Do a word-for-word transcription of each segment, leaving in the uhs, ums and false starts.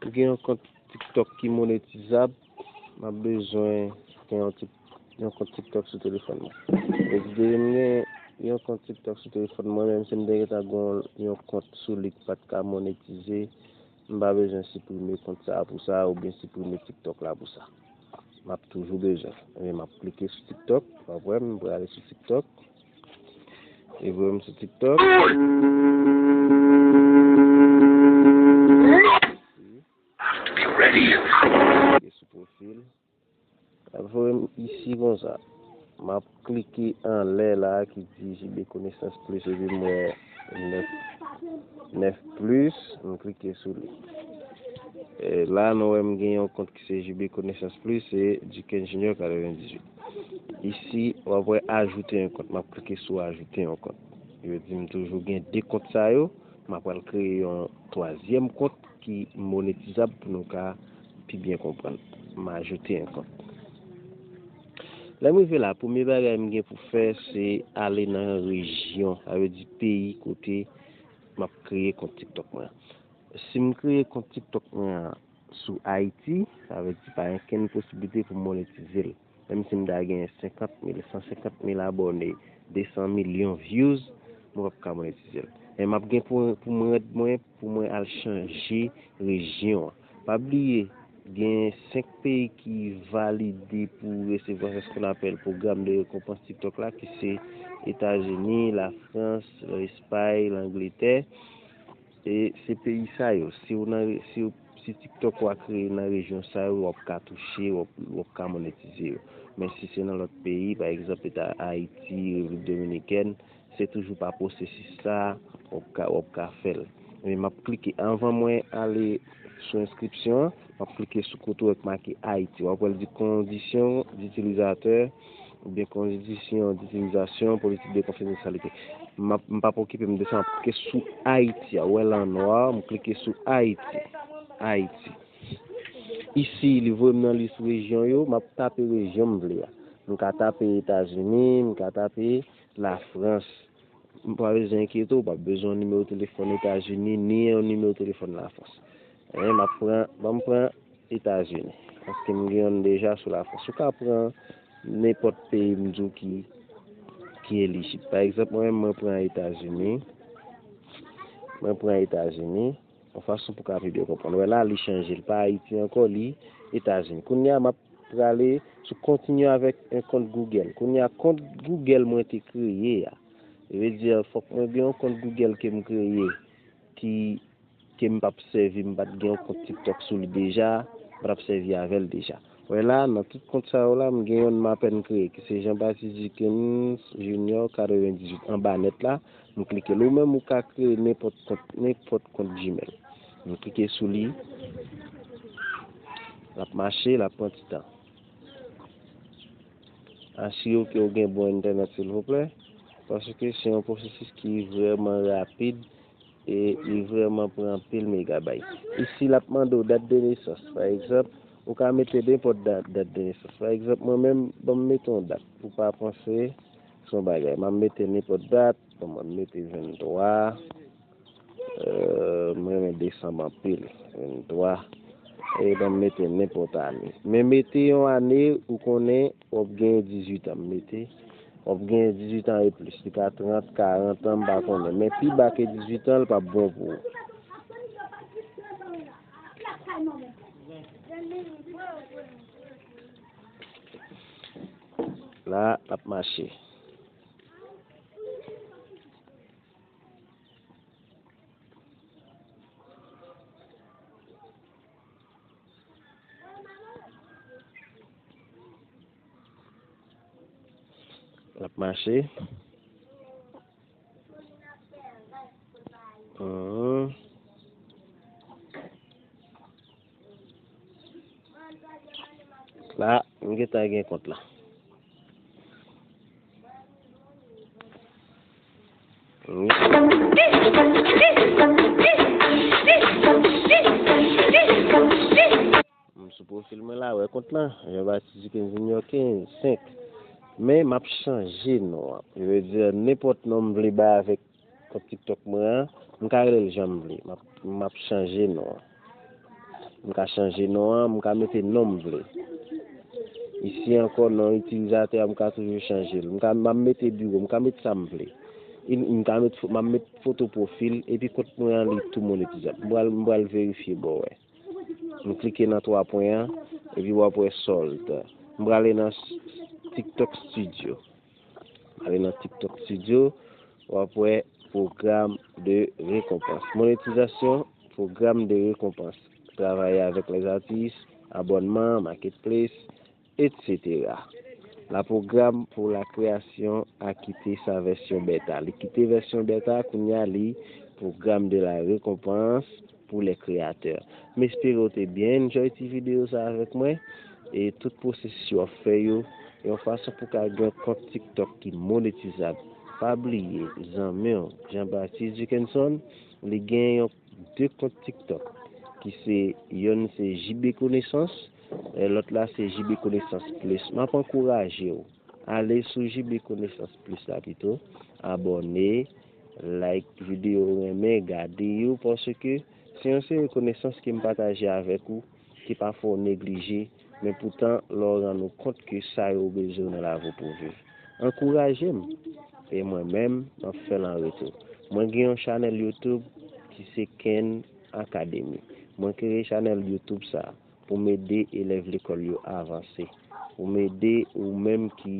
M gen yon kont TikTok ki monetizab. M ap bezwen gen yon, tik, yon kont TikTok sou telefòn mwen. E di depi m gen yon kont TikTok sou telefòn mwen, menm si m te gentan gen yon kont sou li ki pa t ka monetize, m pa bezwen siprime kont sa a pou sa, oubyen siprime TikTok la pou sa. M ap toujou bezwen. Ebyen, m ap klike sou TikTok. W ap wè m prale sou TikTok. Li voye m sou TikTok. Klike sou pwofil. L ap voye m isi konsa. M ap klike anlè la ki di J B Konesans Plis epi m wè nèf, nèf plis, m klike sou li. E la, nou wè m gen yon kont ki se J B Konesans Plis, se Duken Junior katrevendizuit. Isi, w ap wè ajoute yon kont. M ap klike sou ajoute yon kont. Yo di m toujou gen de kont sa yo. M ap pral kreye yon twazyèm kont ki monetizab pou nou ka pi byen konprann. M ajoute yon kont. Lè m rive la, premye bagay m gen pou fè, se ale nan rejyon, sa vle di peyi kote m ap kreye kont TikTok mwen an. Si m kreye kont TikTok mwen an sou Ayiti, sa vle di pa gen okenn posiblite pou m monetize l. Menm si m ta gen senkant mil, san senkant mil abòne, de san milyon views, mwen p ap ka monetize l. Men m ap gen pou, pou mwen rèd mwen, pou mwen al chanje rejyon an. Pa bliye, gen senk peyi ki valide pou resevwa sa se qu'on appelle pwogram de rekonpans TikTok la, ki se Etazini, Lafrans, Lespay, Langletè. E se peyi sa yo, si w nan re-, si w, si TikTok ou a kreye nan rejyon sa yo, w ap ka touche, w ap, w ap ka monetize yo. Men si se nan lòt peyi, pa egzanp, Eta Ayiti, Repiblik Dominikèn, se toujou pa pwosesis sa a, w ap ka, w ap ka fè l. Men m ap klike, anvan mwen ale sou enskripsyon an, m ap klike sou kote w wè k make Ayiti. W ap wè l di conditions d'utilisateur oubyen conditions d'utilisation, politique de confidentialité. M ap, m p ap okipe m de sa, m ap klike sou Ayiti a. Ou wè l an nwa, m klike sou Ayiti. Ayiti. Isi, li voye m nan lis rejyon yo, m ap tape rejyon m vle a. M ka tape Etazini, m ka tape Lafrans. M pa bezwen enkyete w, w p ap bezwen yon nimewo telefòn Etazini, ni yon nimewo telefòn Lafrans. Ebyen, m ap pran, ban m pran Etazini. Paske m gen youn deja sou Lafrans. Ou ka pran nenpòt peyi m di w ki, ki elijib. Pa egzanp, mwen menm, mwen pran Etazini. Mwen pran Etazini. Yon fason pou ka pi byen konprann. Wè la, li chanje. Li pa Ayiti ankò, li Etazini. Kounye a, m ap prale sou continue avec un compte Google. Kounye a, kont Google mwen te kreye a. Sa vle di, fòk mwen gen yon kont Google ke m kreye, ki, ke m p ap sèvi, m pa t gen yon kont TikTok sou li deja, m pa t ap sèvi avè l deja. Wè la, nan tout kont sa yo la, m gen youn m apèn kreye, ki se Jean Baptiste Dickens Junior katrevendizuit anba nèt la. M klike li. Ou menm, ou ka kreye nenpòt kont, nenpòt kont Gmail. M klike sou li. L ap mache, l ap pran ti tan. Asire w ke w gen bon entènèt, silvouplè, paske se yon pwosesis ki vrèman rapid e li vrèman pran anpil megabayt. Isi, l ap mande w dat de nesans. Pa egzanp, ou ka mete nenpòt dat, dat de nesans. Pa egzanp, mwen menm, ban m mete yon dat pou pa panse se yon bagay. M ap mete nenpòt dat, bon, mwen mete venntwa. Euh, mwen renmen desanm anpil, venntwa. E ban m mete nenpòt ane. Men mete yon ane ou konnen w ap genyen dizuit an. M mete, w ap genyen dizuit an e plis. Li ka trant, karant an, m pa konnen. Men pi ba ke dizuit an, li p ap bon pou ou. La, l ap mache. L ap mache. Hum. La, m gentan gen kont la. M sou pwofil mwen la, wè kont lan, Jean Baptiste Dickens Junior kenz, senk. Men m ap chanje non an. Sa vle di, nenpòt non m vle bay avèk kont TikTok mwen an, m ka rele l jan m vle. M ap, m ap chanje non an. M ka chanje non an, m ka mete non m vle. Isi ankò, non itilizatè a, m ka toujou chanje l. M ka, m ap mete biwo, m ka mete sa m vle. M ka mete, m ap mete foto pwofil, epi kont mwen an li tou monetizab. M pral, m pral verifye ba w wè. M klike nan twa pwen an, epi w ap wè solde. M prale nan TikTok Studio. Ale nan TikTok Studio, w ap wè pwogram de rekonpans. Monetizasyon, pwogram de rekonpans. Travay avèk lèzatis, abònman, marketplace, et cetera. La pwogram pou la kreyasyon a kite sa vèsyon beta. Li kite vèsyon beta, kounye a li pwogram de la rekonpans pou lè kreyatè. M espere w te byen enjoy ti videyo sa avèk mwen. E tout pwosesis yo ap fè yo yon fason pou ka gen yon kont TikTok ki monetizab. Pa bliye, zanmi w, Jean Baptiste Dickenson, li gen yon de kont TikTok, ki se yonn se J B Konesans, e lòt la se J B Konesans Plis. M ap ankouraje w, ale sou J B Konesans Plis la pito, abòne, like videyo ou renmen, gade yo, paske se yon seri konesans ke m pataje avèk ou, ke pafwa w neglije, men poutan lè w rann ou kont ke sa yo bezwen nan lavi w pou w viv. Ankouraje m, e mwen menm, m ap fè l an retou. Mwen gen yon chanèl YouTube ki se Ken Academy. Mwen kreye chanèl YouTube sa pou m ede elèv lekòl yo avanse, pou m ede ou menm ki,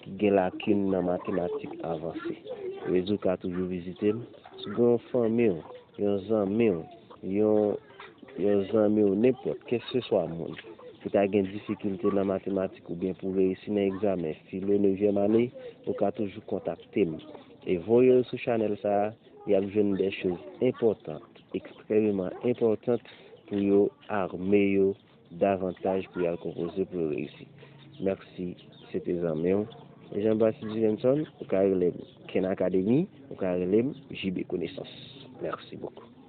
ki gen lakin nan matematik avanse. Rezon ka toujou vizite m. Si w gen yon fanmi w, yon zanmi w, yon, yon zanmi w, nenpòt, kèlkeswa moun, ki ta gen difikilte nan matematik oubyen pou reyisi nan egzamen filo nevyèm ane, ou ka toujou kontakte m. E voye l sou chanèl sa a, y ap jwenn de choz enpòtan, ekstrèmeman enpòtan pou yo ame yo davantaj pou y al konpoze pou yo reyisi. Mèsi, se te zanmi w, Jean Baptiste Dickenson, ou ka rele m Ken Academy, ou ka rele m J B Konesans. Mèsi bokou.